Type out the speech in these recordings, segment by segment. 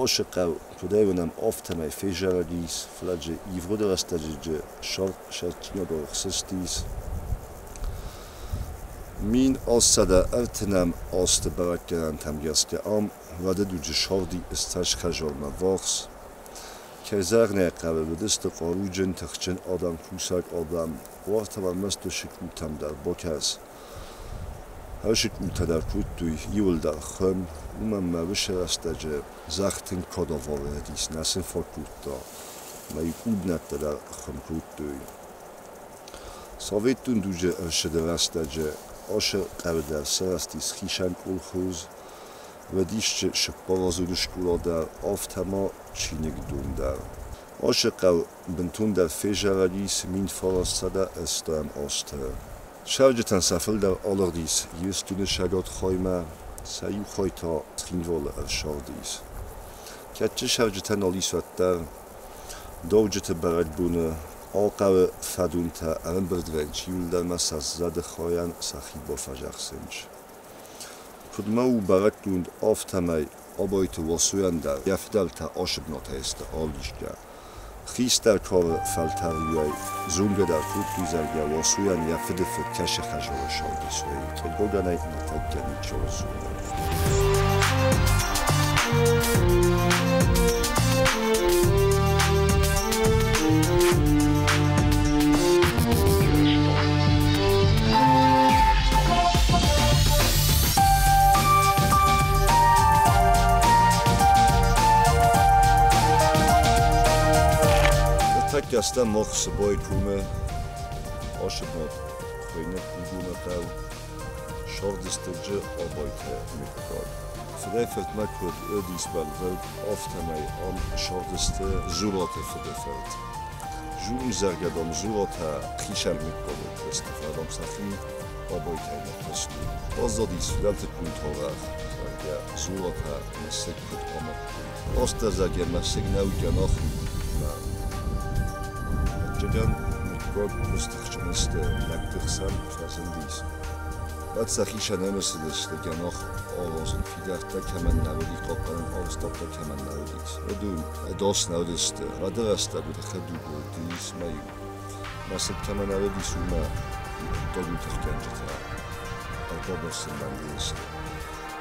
Ашы хъӕу, куыд ӕй уынӕм, афтӕмӕй фезӕрӕг ис, фӕлӕ ивгъуыды рӕстӕджы сӕрчъинагыл ӕхсыстис. 1130 азты бӕрӕггӕнӕнтӕм гӕсгӕ ам уӕды дуджы сагъди Стӕсхӕзормӕ ввахс. Кӕй зӕгъын ӕй хъӕуы, уыдысты хъаруджын, тыхджын адӕм, кусӕг адӕм. Уартӕ ӕрмӕст уыцы къултӕм дӕр бакӕс. Уыцы къултӕ дӕр кодтой иуылдӕр хуым, уымӕн ӕмӕ уыцы рӕстӕджы зӕхх тынг кадавар уыдис, нӕ сын фаг кодта, ӕмӕ-иу къулбынӕттӕ дӕр хуым кодтой. Советон дуджы ӕрсыды рӕстӕджы ацы хъӕуы дӕр сырӕзтис хицӕн колхоз, уыдис цыппаразон скъола дӕр, афтӕ ма чиныгдон дӕр. Ацы хъӕу бынтондӕр фезӕрӕг ис 1980 азты. Цӕрджытӕн сӕ фылдӕр алыгъдис Ирыстоны сӕргъӕд хаймӕ, сӕ иу хай та Цхинвалы ӕрсагъдис. Кӕдджы цӕрджытӕ нал ис, уӕддӕр Дауджыты бӕрӕгбоны алхъӕуы фӕдонтӕ ӕрӕмбырд вӕййынц иуылдӕр ӕмӕ сӕ зӕды хайӕн сӕхи бафӕдзӕхсынц. Куыд ма у бӕрӕггонд, афтӕмӕй Абайты Васойӕн дӕр йӕ фыдӕлтӕ асыбнатӕй сты ӕвдисгӕ. Хистӕр кары фӕлтӕр-иу ӕй зонгӕ дӕр кодтой, зӕгъгӕ, Васойӕн йӕ фыдыфыд кӕсы хӕзары сардисойы кӕдгогӕнӕй ныртӕккӕ ничиуал зоны. Ныртӕккӕ стӕм мах Сыбайы комы Асыбнат хуыйны Кудоны хъӕу, Сардыстыджы Абайты мыггаг. Фыдӕй-фыртмӕ куыд уыдис бӕлвырд, афтӕмӕй ам Сардысты Зураты фыдыфырт. Зурын зӕгъгӕ, дам, Зуратӕ хицӕн мыггаг уыдысты, фӕлӕ, дам, сӕхи Абайтӕй нӕ фыстой. Баззадис фыдӕлтыккон таурӕгъ, зӕгъгӕ, Зуратӕ мӕсыг куыд амадтой. Растдӕр зӕгъгӕ, мӕсыг нӕу гӕнах у, ӕмӕ ӕвӕццӕгӕн, мыггаг куыстыхджын сты, лӕгты хсӕн фӕзындис. Уӕд сӕхи сӕнӕмысыдысты гӕнах аразын, фидӕрттӕ кӕмӕн нӕ уыди, хъахъхъӕнӕн арӕзтадтӕ кӕмӕн нӕ уыдис. Уыдон ӕдас нӕ уыдысты. Уӕды рӕстӕг уыд хӕдуг уыдис ӕмӕ-иу мӕсыг кӕмӕ нӕ уыдис, уымӕ хъуыддагон тыхгӕнджытӕ ӕрбабырсын сты.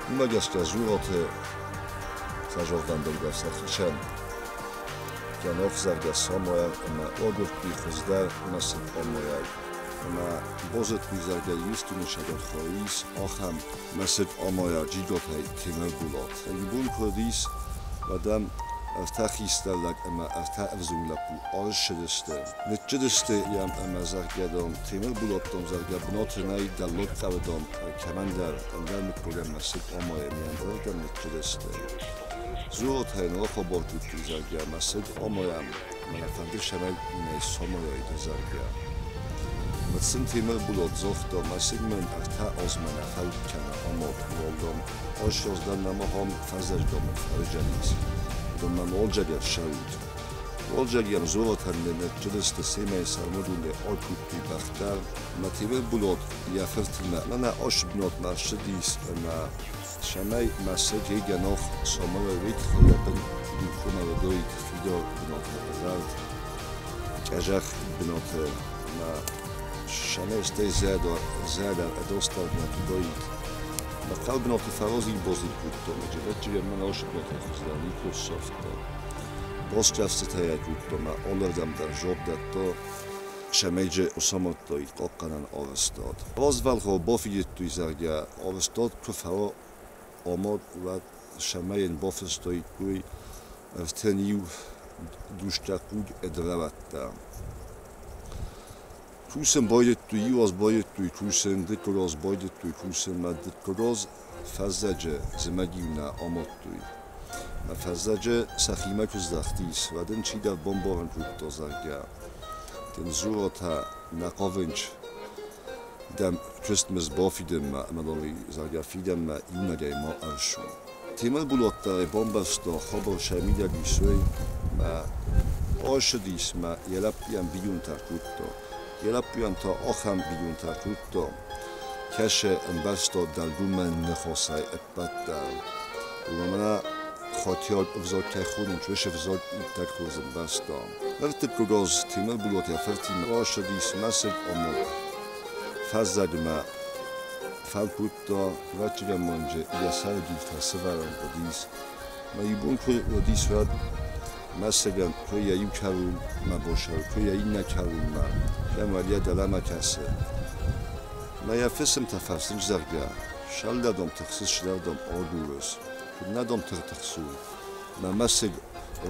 Уымӕ гӕсгӕ Зураты фӕзӕрдӕмбӕлгӕ сӕхицӕн гӕнах зӕгъгӕ самайӕг ӕмӕ агуырдтой хуыздӕр мӕсыг амайӕг. Ӕмӕ базыдтой, зӕгъгӕ, Ирыстоны сӕргъӕвхъӕуы ис ахӕм мӕсыг амайӕг Джиготӕй Темырболат. Иу бон куы уыдис, уӕд ӕм ӕртӕ хистӕр лӕг ӕмӕ ӕртӕ ӕвзонг лӕппу ӕрыссыдысты. Ныччыдысты йӕм ӕмӕ, зӕгъгӕ, дам, Темырболат, дам, зӕгъгӕ, бынаты нӕй, дӕллаг хъӕуы, дам, кӕмӕндӕр ӕндӕр мыггагӕн мӕсыг амайӕм йӕм ардӕм ныччыдысты. Зуротӕй нал хабар кодтой, зӕгъгӕ, мӕсыг амайӕм, мӕнӕ фӕнды цӕмӕй нӕ самайай, зӕгъгӕ. Уӕд сын Темырболат загъта, мӕсыг мын ӕртӕ азмӕ нӕ фӕуд кӕна амад, уал, дам, ӕз дӕн нӕма ахӕм фӕзӕрдӕ мын фӕрджӕнис, уыдон мӕм уалдзӕг ӕрцӕут. Уалдзӕг йӕм Зуротӕн ныччыдысты семӕ сӕрмагондӕй акодтой бӕхтӕ. Ӕмӕ Темырболат йӕ фыртимӕ мӕнӕ ацы бынатмӕ ссыдис ӕмӕ цӕмӕй мӕсыг гӕнах самайа, уый тыххӕй йӕ бын дурхъуымӕ уыдаид фидар бынаты ӕвӕрд, къӕдзӕх бынаты ӕмӕ цӕмӕй стӕй зӕдӕ ӕдасдӕр бынат уыдаид. Мӕ хъӕлбынаты фӕразил-базил кодтон, ӕвӕццӕгӕн мӕн ацы бынаты хуыздӕр никуы ссардта. Басгӕрстытӕ йӕ кодтон ӕмӕ алырдӕм дӕр дзуапп дӕтта, цӕмӕй самадтаид хъахъхъӕнӕн арӕзтад. Развӕлгъау бафидыдтой, зӕгъгӕ, арӕзтад куы фӕуа амад, уӕд цӕмӕй йын бафыстаиккой ӕртын иу дустӕ хъуг ӕд рӕуӕдтӕ. Кусын байдыдтой, иу аз байдыдтой кусын, дыккаг аз байдыдтой кусын, ӕмӕ дыккаг аз фӕззӕджы зымӕг-иу нӕ амадтой. Ӕмӕ фӕззӕджы сӕхимӕ куы здӕхтис, уӕд ын чидӕр бамбарын кодта, зӕгъгӕ, дын Зуротӕ нӕ хъавынц дӕм куыстмызд бафидынмӕ ӕмӕ дӕм, зӕгъгӕ, фидӕнмӕ иунӕгӕй ма ӕрцу. Темырболат дӕр ӕй бамбӕрста, хабар сӕ мидӕг ис, уый, ӕмӕ ӕрцыдис ӕмӕ йӕ лӕппуйӕн бинонтӕ кодта. Йӕ лӕппуйӕн та ахӕм бинонтӕ кодта, кӕсы ӕмбӕрста дӕлгоммӕ ныхасӕй ӕппӕт дӕр. Уымӕн ӕмӕ Хатиаг ӕвзаг кӕй хонынц, уыцы ӕвзаг иттӕг хорз ӕмбӕрста. Ӕртыккаг аз Темырболат йӕ фыртимӕ рацыдис мӕсыг ӕмӕ фӕззӕгмӕ фӕкодта, ӕвӕццӕгӕн йӕ сӕры дуртӕ сывӕрын хъуыдис. Мӕ иу бон куы уыдис, уӕд мӕсыгӕн куы йӕ иу кӕронмӕ босӕу, куы йӕ иннӕ кӕронмӕ, кӕм уӕлйӕ дӕлӕмӕ кӕсы. Мӕ йӕ фысымтӕ фӕрсынц, зӕгъгӕ, сӕлдӕдом тыхсыс, сдӕрдом агурыс. Куыд нӕ дом тыхсун. Мӕ мӕсыг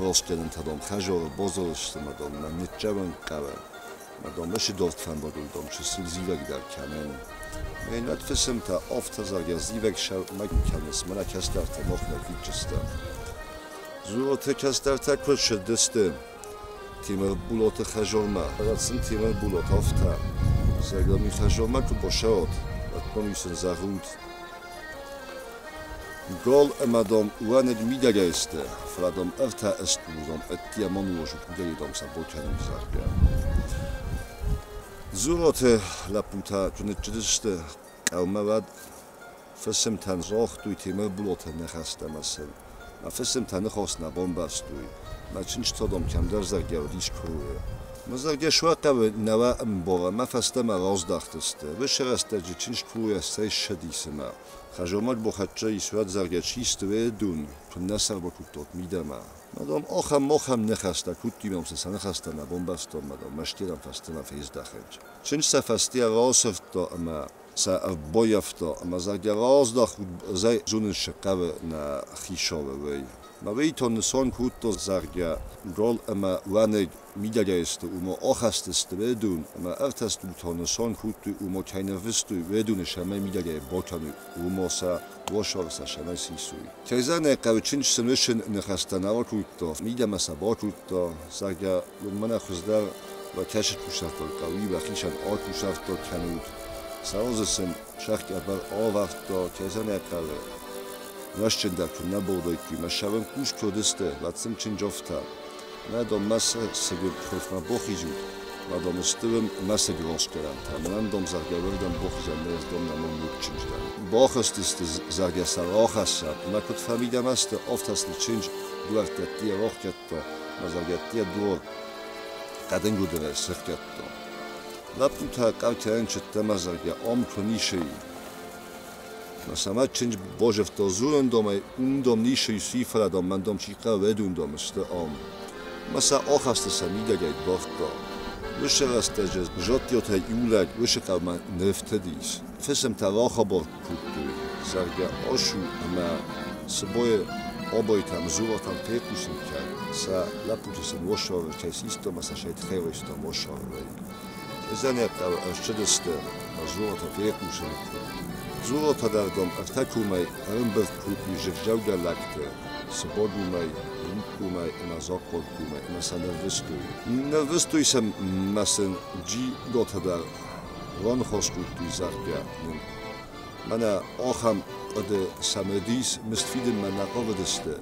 росгӕнӕнтӕ дом хӕзоры бозорысты мӕ дом мӕ ниччӕвӕн хъӕуы. Мӕ дом ысы фӕндагыл дом чысыл зивӕгдӕр кӕнын. Мӕ фысымтӕ афтӕ, зӕгъгӕ, зивӕг мӕ кӕныс, мӕнӕ кӕстӕртӕ махмӕ фидджысты. Зуроты кӕстӕртӕ куы ссыдысты Темырболаты хӕзормӕ, уӕд сын Темырболат афтӕ, зӕгъгӕ, ми хӕзормӕ куы бацӕуат, уӕд мӕм сын зӕгъут: Гал ӕмӕ, дам, уӕныг мидӕгӕй сты, фӕлӕ, дам, ӕртӕ ыстур, дам, ӕддейӕ ма ныуазут, мидӕгӕй, дам, сӕ бакӕнут, зӕгъгӕ. Зуроты лӕппутӕ куы ныццыдысты хъӕумӕ, уӕд фысымтӕн загътой Темырболаты ныхӕстӕ ӕмӕ сын мӕ фысымтӕ ныхас нӕ бамбӕрстой. Мӕ чындз та, дам, кӕмдӕр, зӕгъгӕ, уыдис куы. Мӕ, зӕгъгӕ, суа хъӕуы нӕуа ӕмбара, мӕ фӕстӕмӕ раздӕхтысты. Уыцы рӕстӕджы чындз куы сцӕйссыдис ӕмӕ хӕзомаг бахӕццӕ ис, уӕд, зӕгъгӕ, чи сты уыдон, куыннӕ сӕ бакодтат мидӕмӕ. Мӕ, дам, ахӕм-махӕм ныхӕстӕ кодтой, ӕмӕ сӕ ныхӕстӕ нӕ бамбӕрстон, мӕ, дам, мӕстыйӕн фӕстӕмӕ фездӕхынц. Чындз сӕ фӕстейӕ расырдта ӕмӕ сӕ ӕрбаййӕфта ӕмӕ, зӕгъгӕ, раздӕхут, зӕй зонын цы хъӕуы нӕ хицауы, уый. Мӕ уый та нысан кодта, зӕгъгӕ, гал ӕмӕ уӕныг мидӕгӕй сты, уымӕ ахӕстысты уыдон, ӕмӕ ӕртӕ стур та нысан кодтой, уымӕ кӕй нырвыстой, уыдоны сӕмӕй мидӕгӕй бакӕной, уымӕ сӕ уазал сӕ сӕмӕй сисой. Кӕй зӕгъын ӕй хъӕуы, чындз сын уыцы ныхӕстӕ нӕ ракодта, мидӕмӕ сӕ бакодта, зӕгъгӕ, уын мӕнӕ хуыздӕр уӕ кӕсы кусӕрттаг хъӕуы, уӕхицӕн акусӕрттаг кӕнут. Саразы сын сӕхгӕбӕр авӕрдта, кӕй зӕгъын ӕй хъӕуы, нуӕзтджындӕр куы нӕ баудайдтой, мӕ сӕрӕн хъус куы уыдысты, уӕд сын чындз афтӕ: Мӕ, дам, мӕ сыгы хуылфмӕ бахизут, мӕ, дам, стырын мӕсыг расгӕрӕнтӕ, мӕнӕн, дам, зӕгъгӕ, уырдӕм бахизӕн нӕй, ӕз, дам, нӕма ног чындз дӕн. Бахызтысты, зӕгъгӕ, сӕ рахӕссӕм, ӕмӕ куыд фӕмидӕмӕ сты, афтӕ сын чындз дуӕрттӕ ӕддейӕ рахгӕдта, ӕмӕ, зӕгъгӕ, ӕддейӕ дуар хъӕдын гуыдырӕй сыхгӕдта. Лӕппутӕ къӕртӕйӕн чыдтӕмӕ, зӕгъгӕ, ам куы ницы и. Мӕ сӕмӕ чындз базыдта дзурындомӕй, уым, ницы ис, фӕлӕ, дам, мӕн, дам, чи хъӕуы, уыдон, дам, сты ам. Мӕ сӕ ахӕсты сӕ мидӕгӕй дардта. Уыцы рӕстӕджы Зоттиотӕй иу лӕг уыцы хъӕумӕ ныфтыдис. Фысымтӕ рахабар кодтой, зӕгъгӕ, ацу ӕмӕ Сыбойы Абайтӕм, Зуратӕм фехъусын кӕн, сӕ лӕппуты сын уӕсары кӕй систа ӕмӕ сӕ сӕйтхӕрӕстӕм уӕсарӕй. Кӕй ӕрцыдысты ӕмӕ Зуратӕ фехъусын кодтой. Зуратӕ дӕр, дам, ӕртӕ комӕй ӕрӕмбырд кодтой зыгъзӕрдӕ лӕгты, Сыбагомӕй, Рукъгомӕй ӕмӕ Захъхъаггомӕй ӕмӕ сӕ нырвыстой. Нырвыстой сӕм ӕмӕ сын Джиготӕ дӕр раныхас кодтой, зӕгъгӕ, нын мӕнӕ ахӕм хъуыды сӕм уыдис, мызд фидынмӕ нӕ хъавыдысты.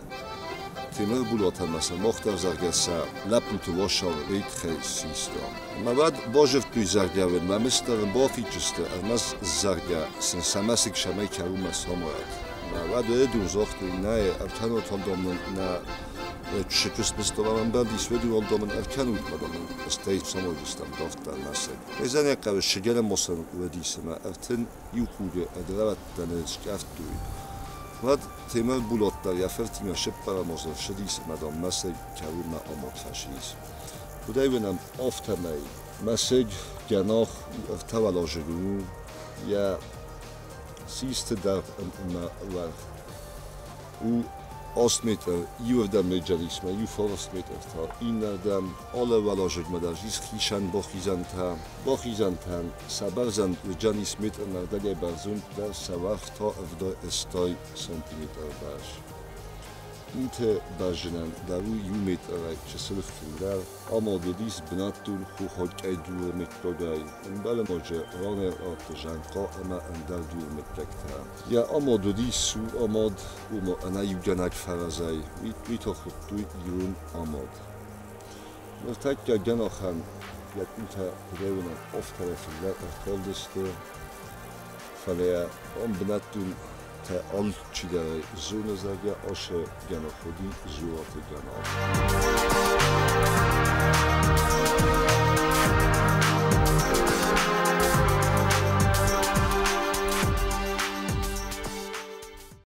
Темырболатӕн ма сӕ мах дӕр, зӕгъгӕ, сӕ лӕппуты уазал рейдхӕй систа. Ӕмӕ уӕд базыдтой, зӕгъгӕ, уын мӕ мызддӕр бафиддзысты, ӕрмӕст, зӕгъгӕ, сын сӕ мӕсыг сӕмӕй кӕронмӕ самайат. Ӕмӕ уӕд уыдон загътой, нӕ, ӕркӕнут дам нын нӕ чысыл ӕмбӕлдис, уыдон дам ын ӕркӕнут, ӕмӕ дам ын стӕй самайдзыстӕм дарддӕр мӕсыг. Кӕй хъӕуы, сыгӕрӕмосын уыдис ӕмӕ 31 къулы ӕдрӕвӕдтӕ ныскъӕфтой. Уӕд Темырболат дӕр йӕ фыртимӕ сыппӕрӕм азы ссыдис ӕмӕ, дам, мӕсыг кӕронмӕ амад фӕцис. Куыдӕй уынӕм, афтӕмӕй мӕсыг гӕнах ӕртӕуӕлазыг у, йӕ систы дӕргъ ӕмӕ уӕрх у 8 метр иуырдӕм меджалисмӕ, иу 9 метр та иннӕрдӕм. Алы уӕлазыгмӕ дӕр ис хицӕн бахизӕнтӕ. Бахизӕнтӕн сӕ бӕрзӕнд уыдзӕнис метрмӕ ӕрдӕгӕй бӕрзонддӕр, сӕ уӕрх та 70 сантиметры бӕрц. Уты бӕззынӕн дӕр у иу метрӕй чысыл фылдӕр. Амад уыдис бынӕттон хохаг къӕйдуры мыггагӕй, ӕмбӕлы ранӕй-рӕтты зӕнхъа ӕмӕ ӕндӕр дурмыггӕгтӕ. Йӕ амад уыдис су амад, ома ӕнӕиугӕнӕг фӕрӕзӕй, уый та хуыдтой ирон амад. Ныртӕккӕ гӕнахӕн йӕ къултӕ куыдӕй афтӕ фылдӕр ӕркалдысты, фӕлӕ ам бынӕттон Гӕнахтӕ алчидӕр ӕй зоны, зӕгъгӕ, ацы гӕнах уыди Зураты гӕнах.